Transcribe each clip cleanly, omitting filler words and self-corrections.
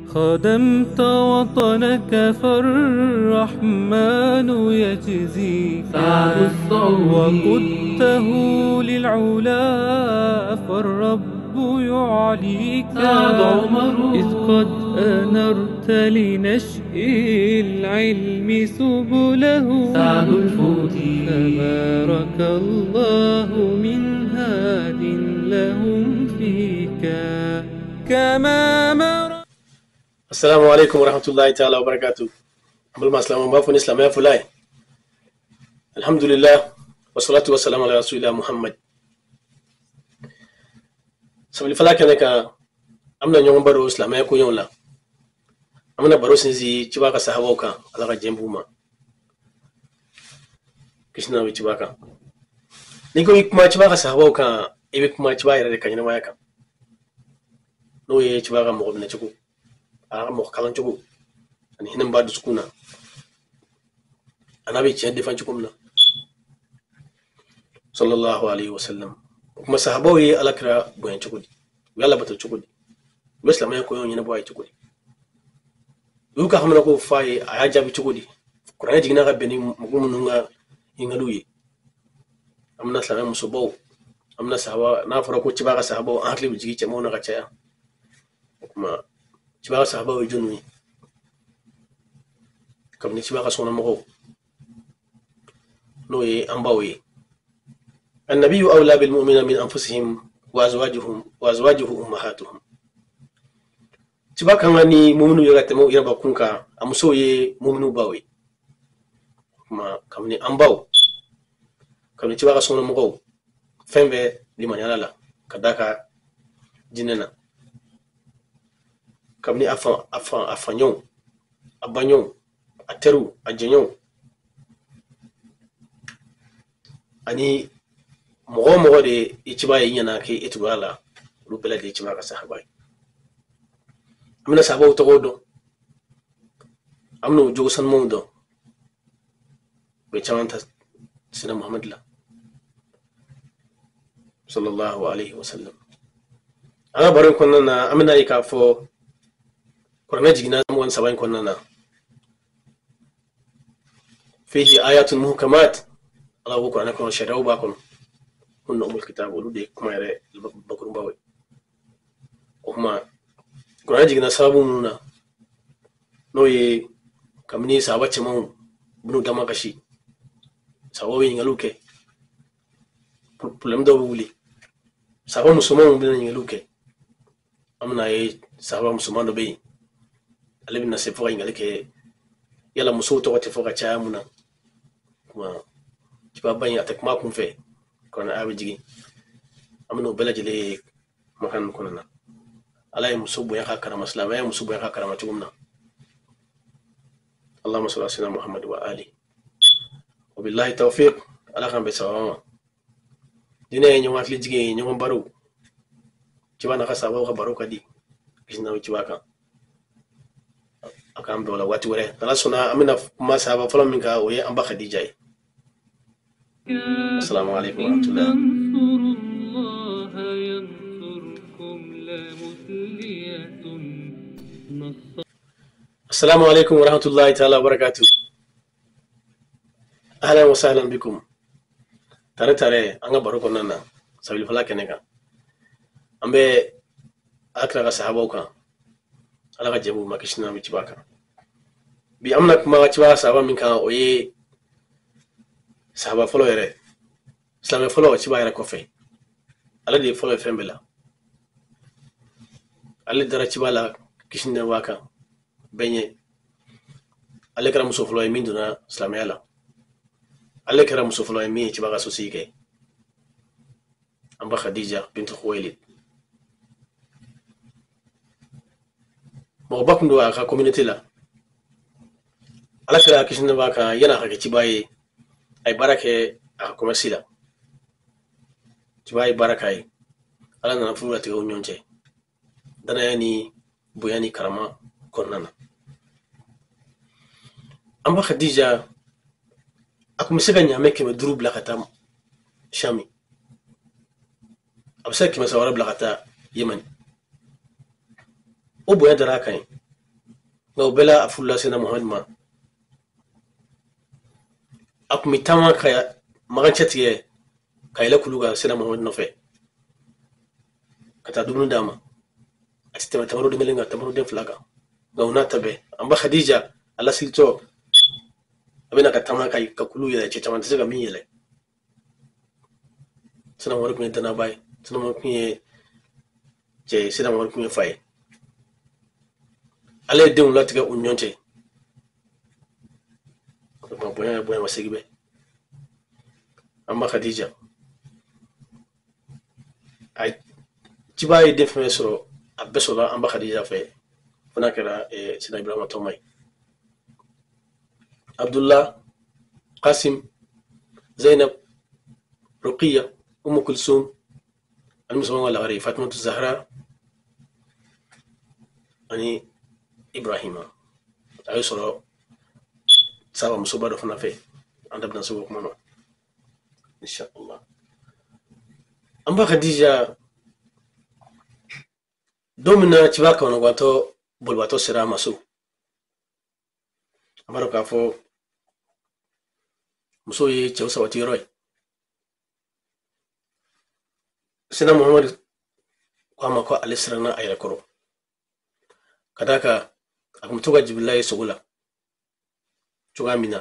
خدمت وطنك فالرحمن يجزيك. سعد السعودي. وقدته للعلا فالرب يعليك. سعد عمر. إذ قد أنرت لنشء العلم سبله. سعد الفوتي. تبارك الله من هاد لهم فيك كما مر. Assalamu alaikum warahmatullahi ta'ala wabarakatuh. Balima silamɛw, n b'a fɔ ni silamɛya fula ye. Alhamdulillah, wassalatu wassalamu ala rasulillah Muhammad. Sabilifala kɛnɛ kan, an bɛna ɲɔgɔn baro silamɛya koɲɛw la. An bɛna baro sinsin ciba ka sahabaw kan, Ala ka jɛn b'u ma. Kisi n'a bɛ ciba kan. N'i ko i kuma ciba ka sahabaw kan, i bɛ kuma ciba yɛrɛ de ka ɲɛnamaya kan. N'o ye ciba ka mɔgɔ minɛ cogo, a ka mɔgɔ kalan cogo, ani hinɛ b'a dusukun na, a n'a bɛ tiɲɛ defan cogo min na, sallallahu alaihi wasallam. O kuma sahabaw ye Ala kira bonya cogo di, u y'a labato cogo di, u bɛ silamɛya koɲɛw ɲɛnabɔ a ye cogo di, u y'u ka haminankow f'a ye, a y'a jaabi cogo di, kuranɛ jiginna ka bɛn ni mɔgɔ minnu ka ɲininkaliw ye. An bɛna silamɛ musobaw, an bɛna sahaba, n'a fɔra ko ciba ka sahabaw, an hakili bɛ jigin cɛmanw na ka caya. O kuma ciba ka sahabaw ye jɔnniw ye? Kabini ciba ka sokɔnɔmɔgɔw, n'o ye an baw ye. Annabiyu awla bil mu'minina min anfusihim wa azwajuhum wa azwajuhu ummahatuhum. Ciba kan ka ni muminu ye ka tɛmɛ u yɛrɛ bakun kan, a musow ye muminu baw ye. O kuma kabini an baw, kabini ciba ka sokɔnɔmɔgɔw, fɛn bɛɛ limaniyala la ka d'a ka diinɛ na. Kabini a fa, a fa, a faɲɔgɔnw, a baɲɔgɔnw, a teriw, a jɛɲɔgɔnw, ani mɔgɔ o mɔgɔ de i ciba ye i ɲɛna k'e tugura la, olu bɛɛ lajɛlen ye ciba ka sahaba ye. An bɛna sahabaw tɔgɔw dɔn, an bɛna u jogo sanumanw dɔn. U bɛ caman ta sina Muhamadu la sallallahu alaihi wasallam. An ka baro in kɔnɔna na, an bɛna ye k'a fɔ kuranɛ jiginna 23 in kɔnɔna na. Fihi ayatun muhkamat, Ala ko kuranɛ kɔnɔ sariyaw b'a kɔnɔ. Hunna umul kitab, olu de ye kuma yɛrɛ bakurunbaw ye. O kuma kuranɛ jiginna sababu minnu na, n'o ye kabini sahaba cɛmanw bɛn'u dama kasi, sahabaw ye ɲininkaliw kɛ, problème dɔw bɛ wuli, sahaba musomanw bɛna ɲininkaliw kɛ. An bɛna ye sahaba musoman dɔ bɛ yen, ale bɛna se fo ka ɲininkali kɛ yala musow tɔgɔ tɛ fɔ ka caya mun na. Kuma ciba in a tɛ kuma kun fɛ, kuranɛ aya bɛ jigin. An bɛna o bɛɛ lajɛlen ye kumakan ninnu kɔnɔna na. Ala ye muso bonya ka karama, silamɛya ye muso bonya ka karama cogo min na. Allahumma salli ala sayyidina Muhammad wa ali. Wa billahi tawfiq. Ala k'an bɛn sababa ma. Diinɛ ye ɲɔgɔn hakili jigin ye, ɲɔgɔn baro. Ciba n'a ka sahabaw ka baro ka di. Kisi n'a bɛ ciba kan. A k'an bɛn o la waati wɛrɛ. N'Ala sɔnna, an bɛna kuma sahaba fɔlɔ min kan, o ye an ba Khadija ye. Assalamu alaikum wa rahmatullah. Assalamu alaikum wa rahmatullahi ta'ala wa barakatuh. Ahlan wa sahlan bikum. Tare tare an ka baro kɔnɔna na, sabilifala kɛnɛ kan. An bɛ Ala kira ka sahabaw kan. Ala ka jɛn b'u ma, kisi n'a bɛ ciba kan. Bi an bɛna kuma ciba sahaba min kan, o ye sahaba fɔlɔ yɛrɛ, silamɛ fɔlɔ ciba yɛrɛ kɔfɛ. Ale de ye fɔlɔ ye fɛn bɛɛ la. Ale dara ciba la, kisi nɛɛma b'a kan bɛɛ ɲɛ. Ale kɛra muso fɔlɔ ye min donna silamɛya la. Ale kɛra muso fɔlɔ ye min ye ciba ka sosigi kɛ. An ba Khadija bintu Khuwailid. Mɔgɔba kun don a ka communauté la. Ala kɛra kisi nɛɛma b'a kan, yan'a ka kɛ ciba ye, a ye baara kɛ a ka commerce la. Ciba ye baara k'a ye. Ala nana furu latigɛ u ni ɲɔgɔn cɛ. Danaya ni bonya ni karama kɔnɔna na. An ba Khadija, a kun bɛ se ka ɲaamɛ 500 bila ka taa Shami. A bɛ se ka 300 wɛrɛ bila ka taa Yemen. O bonya dara a kan ye. Nka o bɛɛ la a furula Seyidina Muhamadu ma. A kun bɛ taama ka Makan cɛ tigɛ ka yɛlɛ kulu kan Seyidina Muhamadu nɔfɛ ka taa dumuni d'a ma. A tɛ tɛmɛ tamaroden kelen kan, tamaroden fila kan. Nka o n'a ta bɛɛ, an ba Khadija a lasigitɔ a bɛna ka taama ka kulu yɛlɛ, cɛ caman tɛ se ka min yɛlɛ. Seyidina Muhamadu kun ye danaba ye, Seyidina Muhamadu kun ye cɛ ye, Seyidina Muhamadu kun ye fa ye. Ala ye denw latigɛ u ni ɲɔgɔn cɛ. O tuma bonya ye bonya ma segin bɛɛ. An ba Khadija a ciba ye den fɛn fɛn sɔrɔ, a bɛɛ sɔrɔla an ba Khadija fɛ, fo n'a kɛra Seyidina Ibrahima tɔma ye. Abdullah, Qasim, Zainab, Ruqiya, Umu Kulsum, ani musoman ka lagare Fatimatu Zahra ani Ibrahima. A ye sɔrɔ saba musoba dɔ fana fɛ, an da bɛna se o kuma ma inshallah. An ba Khadija don min na ciba kamanagatɔ bolibatɔ sera a ma so, an b'a dɔn k'a fɔ muso ye cɛw sabati yɔrɔ ye. Seyidina Muhamadu ko a ma ko ale siranna a yɛrɛ kɔrɔ, ka d'a kan a kun bɛ to ka Jibirila ye sogo la cogoya min na,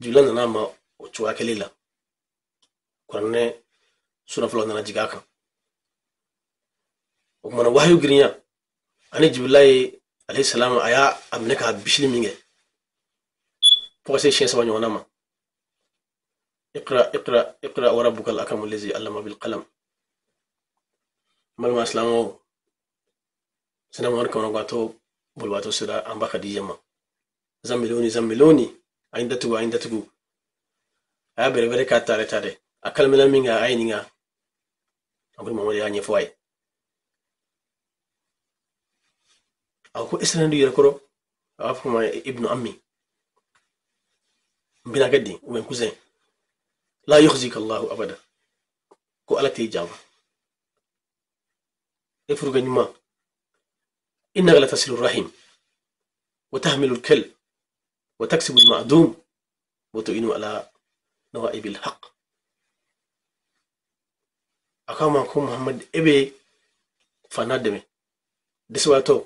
Jibirila nana a ma o cogoya kelen la. Kuranɛ sura fɔlɔ nana jigin a kan. O kumana wahayu girinya ani Jibirila ye alayhi salam, a y'a minɛ k'a bisili min kɛ fo ka se siɲɛ saba ɲɔgɔnna ma. Iqra iqra iqra wa rabbuka al-akram allazi allama bil qalam. N balima silamɛw, Seyidina Muhamadu kamanagatɔ bolibatɔ sera an ba Khadija ma. Zamiloni zamiloni, a ye n datugu, a ye n datugu. A y'a bɛrɛbɛrɛ k'a taare ta dɛ. A kalimela min kɛ, a ye ɲininka. A ko Muhamadu y'a ɲɛfɔ a ye. A ko e sirannen don i yɛrɛ kɔrɔ. A b'a fɔ ma ibnu ammi, n bɛnakɛ den ou bien cousin. La yukhzika Allahu abada, ko Ala t'e janfa. E furukɛ ɲuman, innaka latasilu rahim wa tahmilu al-kal wa taksibu al-ma'dum wa tu'inu ala nawa'ibi al-haq. A ko a ma ko Muhamad, e bɛ fana dɛmɛ dɛsɛbaatɔ,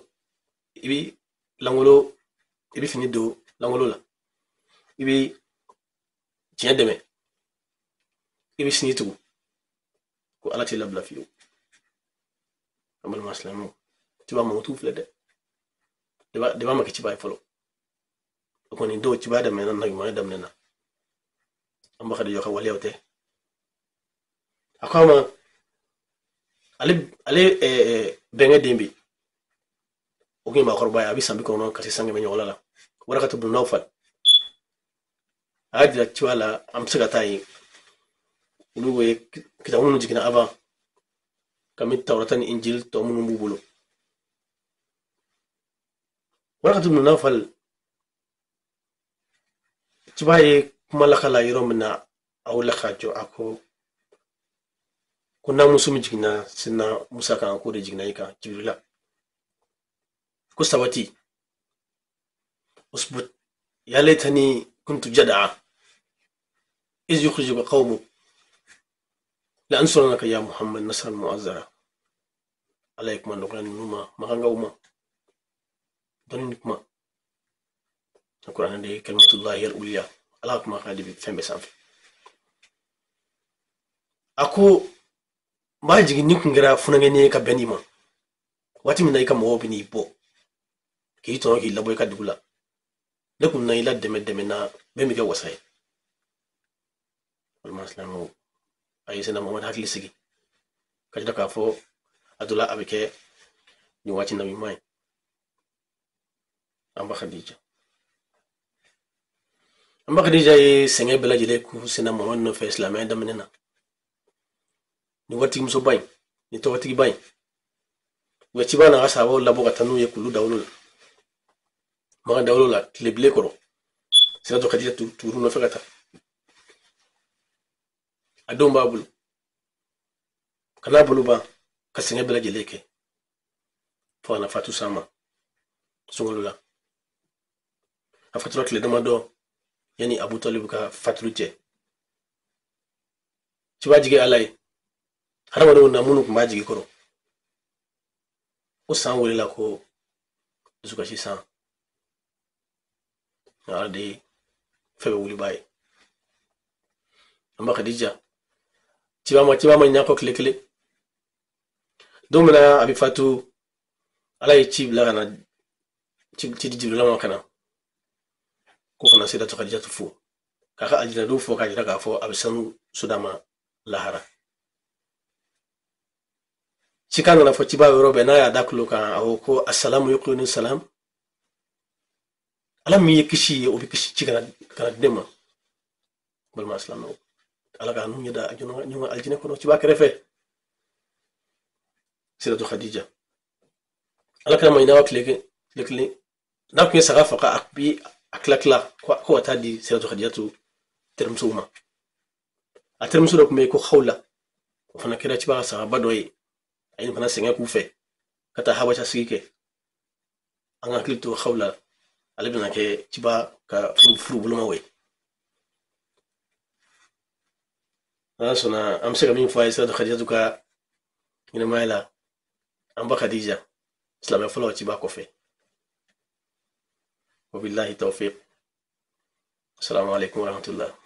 i bɛ langolo, i bɛ fini don langolo la, i bɛ tiɲɛ dɛmɛ, i bɛ sini tugu, ko Ala t'i labila fiyewu. An balima silamɛw, ciba mankutu filɛ dɛ, deba ma kɛ ciba ye fɔlɔ. O kɔni dɔw ciba daminɛna, na ɲumanya daminɛna. An ba Khadija ka waleyaw tɛ. A ko a ma ale bɛnkɛ den bɛ yen, o kun ye maakɔrɔba ye, a bɛ san 90 ka se san 100 ɲɔgɔnna la. Warakatu bun Nawfal, a y'a jira ciba la an bɛ se ka taa yen. Olu ye kitabu minnu jiginna avant, kami Tawrata ni Injil tɔ minnu b'u bolo. Warakatu bun Nawfal, ciba ye kuma lakala yɔrɔ min na, a wulila ka jɔ, a ko ko n'a muso min jiginna Seyidina Musa kan, k'o de jiginna i kan Jibirila. Ko sabati, usbut ya laitani kuntu jada'a iz yukhrijuka qawmuk la ansuranaka ya Muhammad nasran mu'azzara. Ala ye kuma nɔgɔya ninnu ma, makankaw ma, dɔnni ni kuma. Kuranɛ de ye kalimatullahi al-uliya, Ala ka kuma kan de bɛ fɛn bɛɛ sanfɛ. A ko n b'a jigin ni kun kɛra funankɛnin ye ka bɛn nin ma, waati min na i ka mɔgɔw bɛ n'i bɔ k'i tɔnɔ k'i labɔ i ka dugu la, ne kun na i la dɛmɛ dɛmɛ na bɛɛ bɛ kɛ wasa ye. Balima silamɛw, a ye Seyidina Muhamadu hakili sigi ka jira k'a fɔ a dɔ la a bɛ kɛ nin waati na ɲuman ye. An ba Khadija, an ba Khadija ye sɛgɛn bɛɛ lajɛlen kun Seyidina Muhamadu nɔfɛ silamɛya daminɛ na. Nin waritigimusoba in, nin tɔgɔtigiba in, u ye ciba n'a ka sahabaw labɔ ka taa n'u ye kulu dawolo la, Makan dawolo la, tile bilen kɔrɔ. Sira dɔ Khadija tugur'u nɔfɛ ka taa. A denw b'a bolo, ka n'a bolo ban ka sɛgɛn bɛɛ lajɛlen kɛ fo ka na fatu s'a ma sunkalo la. A fatura tile damadɔ yanni Abu Talib ka fatulu cɛ. Ciba jigi Ala ye, hadamadenw na minnu tun b'a jigi kɔrɔ, o san welela ko dusukasi san. Ala de ye fɛn bɛɛ wulibaa ye. An ba Khadija, ciba ma ɲa kɔ tile kelen. Don min na a bɛ fatu, Ala ye ci bila ka na ci di Jibrila ma ka na ko kana Sayyidatu Khadijatu fo, k'a ka alijinɛdenw fo, k'a jira k'a fɔ a bɛ sanu so d'a ma lahara. Cikan nana fɔ ciba yɔrɔ bɛɛ, n'a y'a da tulo kan, a ko ko asalamu yuqinu salam, Ala min ye kisi ye, o bɛ kisi ci kana di ne ma. Balima silamɛw, Ala k'a n'u ɲɛ da ɲɔgɔn alijinɛ kɔnɔ ciba kɛrɛfɛ. Sayyidatu Khadija, Ala kɛra ma ɲin'a tile kelen n'a tun ye saga faga, a bi a tila tila ko ka taa di Sayyidatu Khadijatu terimusow ma. A terimuso dɔ tun bɛ yen ko Khawla, o fana kɛra ciba ka sagaba dɔ ye. A ye nin fana sɛgɛn k'u fɛ ka taa Habasha sigi kɛ. An ka hakili to Khawla, ale bɛna kɛ ciba ka furu bolomaw ye. N'Ala sɔnna, an bɛ se ka min fɔ a ye Sayyidatu Khadijatu ka ɲɛnamaya la, an ba Khadija, silamɛ fɔlɔ ciba kɔfɛ. Wabillahi tawfiq. Assalamu alaikum warahmatullah.